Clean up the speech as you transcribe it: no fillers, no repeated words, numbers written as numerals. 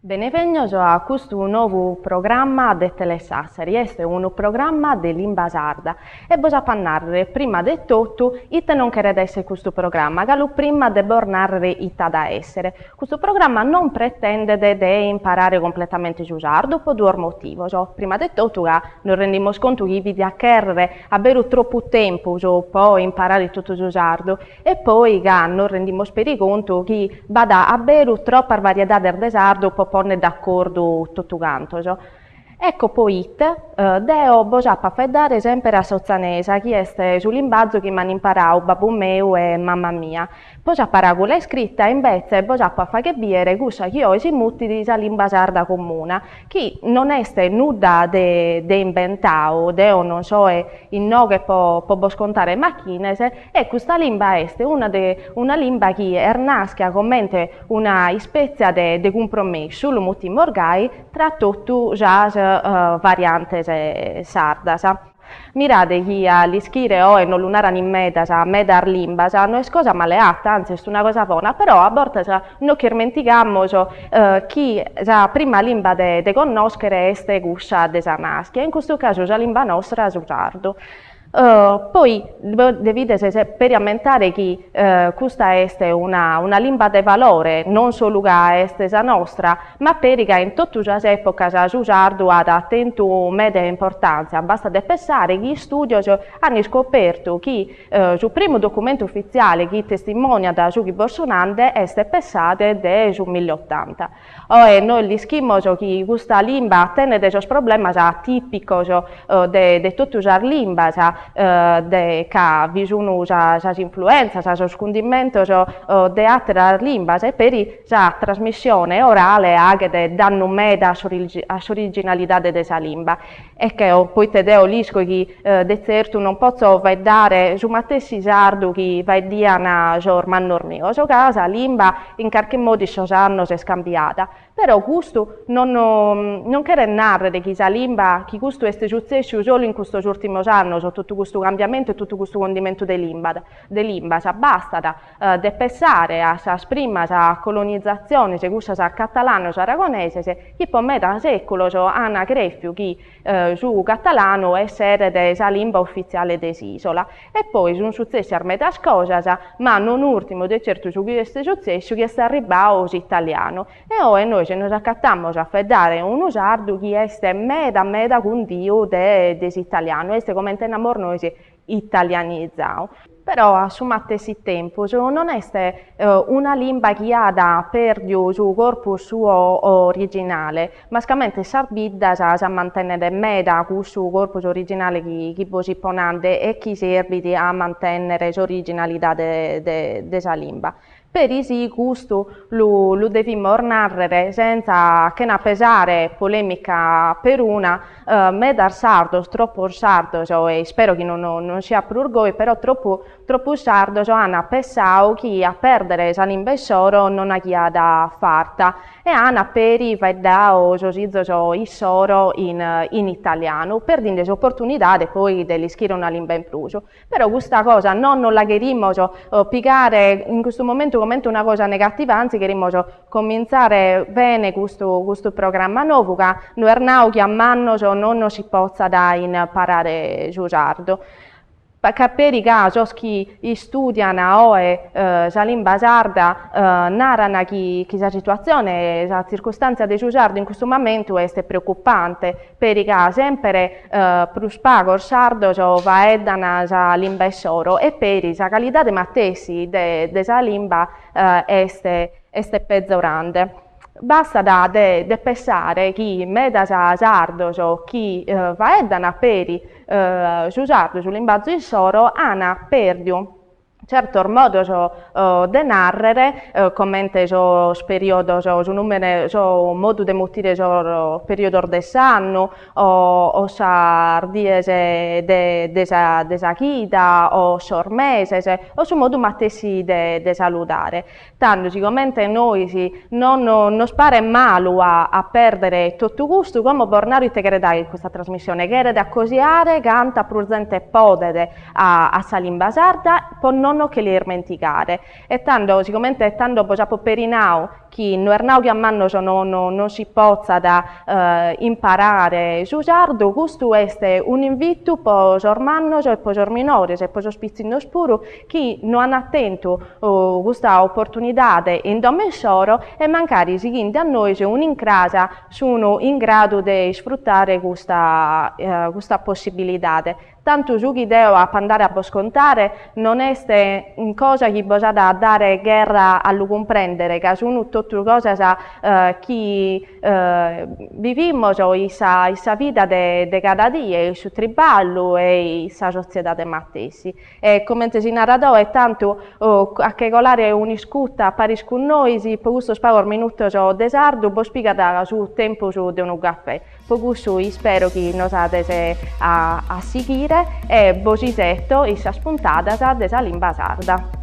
Benevènnios a custu nou programma de Telesassari, est unu programma de limba sarda e bos apo a nàrrere prima de totu ite non cheret èssere custu programma, galu prima de bos nàrrere ite at a èssere. Custu programma non pretendet de imparare completamente su sardu po duos motivos, prima de totu ca nos rendimus contu chi bi diat chèrrere a beru tropu tempus po imparare totu su sardu E poi ca nos rendimus peri contu chi b'at a beru tropas variedades de sardu po pònnere de acordu totu cantos. Ecco poite deo bos apo a faeddare semper a s'otzanesa chi est su limbazu chi m'an imparadu babbu meu e mama mia. Po sa paràgula iscrita imbetze bos apo a fagher bìere cussa chi oe si mutit sa limba sarda comuna, chi non est nudda de de imbentadu, deo non soe inoghe po po bos contare machines, E custa limba est una de una limba chi est naschia comente una ispètzia de de cumpromessu, lu mutimus gai, tra totu sas variantes sardas. Mirade chi a l'ischire oe no lu naran in medas, medas limbas, no est cosa male 'atta, antzis est una cosa bona, però a bortas no ch'irmentigamus chi sa prima limba de de connòschere est cussa de sa naschia, in custu casu sa limba nostra, su sardu. Poi devides peri ammentare chi custa est una una limba de valore, non solu ca est sa nostra, ma peri ca in totu sas èpocas su sardu at tentu meda importantzia, bastat de pessare chi istudios an iscopertu chi su primu documentu ufitziale chi testimoniat su chi bos so nande est pessade de su milliotanta. Oe nois l'ischimos chi custa limba tenet sos problemas tìpicos de de totu sas limbas, de ca bi sun sas influèntzias, sos cundimentos de àteras limbas e peri sa trasmissione orale 'aghet dannu meda a s'originalidade de sa limba. E cheo, poite deo l'isco chi de tzertu non potzo faeddare su matessi sardu chi faeddian sos mannos mios, ca sa limba in carchi modu in sos annos est cambiada, però custu non non cheret nàrrere chi sa limba, chi custu est sutzèssiu solu in custos ùrtimos annos, totu custu cambiamentu e totu custu condimentu de limba, de limbas, bastat de pessare a sas primas colonizatziones, cussas catalanos aragoneses, chi po meda sèculos an crèfiu chi su catalanu esseret sa limba ufitziale de s'ìsola. E poi sunt sutzèssias medas cosas, ma non ùrtimu de certu su chi est sutzèssiu chi est arribbadu s'italianu. E oe nois nos acatamus a faeddare unu sardu chi est meda meda cundiu de de s'italianu, est comente namus nois italianizadu. Però a su matessi tempus non est una limba chi at pèrdiu su corpus suo originale, mascamente sas biddas s'ammantenent meda cussu corpus originale chi chi bos ipo nande e chi serbit a mantènnere s'originalidade de de sa limba. Peri si custu lu lu devimus nàrrere sentza chena pesare polèmica peruna, medas sardos, tropos sardos, e ispero chi non non siat prus goi, però tropu tropus sardos an pessadu chi a pèrdere sa limba issoro non 'aghiat farta e an peri faeddadu sos 'izos issoro in in italianu, perdinde s'oportunidade poi de l'ischire una limba in prus. Però custa cosa no non la cherimus pigare in custu momentu comente una cosa negativa, anzi cherimus comintzare bene custu custu programma nou ca no est nau chi a mannos non non si potzat imparare su sardu. Ca peri ca sos chi istudian oe sa limba sarda naran chi chi sa situatzione, sa tzircustàntzia de su sardu in custu mamentu est preocupante, peri ca semper prus pagos sardos faeddan sa limba issoro e peri sa calidade matessi de de sa limba est est pezorande. Bastat de de pessare chi medas sardos chi faeddan peri su sardu, su limbazu issoro, an pèrdiu Tzertos modos de nàrrere, comente sos perìodos, su nùmene, su modu de mutire sos perìodos de s'annu o sas dies de de sa de sa chida o sos meses o su modu matessi de de saludare. Tando, sigomente nois non nos paret malu a a pèrdere totu custu, como bos naro ite cheret fagher custa trasmissione, cheret acosiare canta prus zente podet a a sa limba sarda po non nos che l'irmentigare. E tando, sigomente tando bos apo peri nau chi. chi no est nau chi a mannos no non si potzat imparare su sardu, custu est un'invitu po sos mannos e po sos minores e po sos pitzinnos puru chi no ant tentu custa oportunidade in domo issoro e mancari sighende a nois un'incras sun in gradu de isfrutare custa custa possibilidade. Tantu su chi deo apo andare a bos contare non est cosa chi bos at a dare gherra a lu cumprèndere, ca sun totu cosas chi bivimos in sa in sa vida de de cada die, in su triballu e in sa sotziedade matessi. E comente si narat oe, tantu a che colare un'iscuta paris cun nois po custos pagos minutos de sardu bos pigat su tempus de unu gafè. Po cussu ispero chi nos ades a sighire e bos iseto in sas puntadas de sa limba sarda.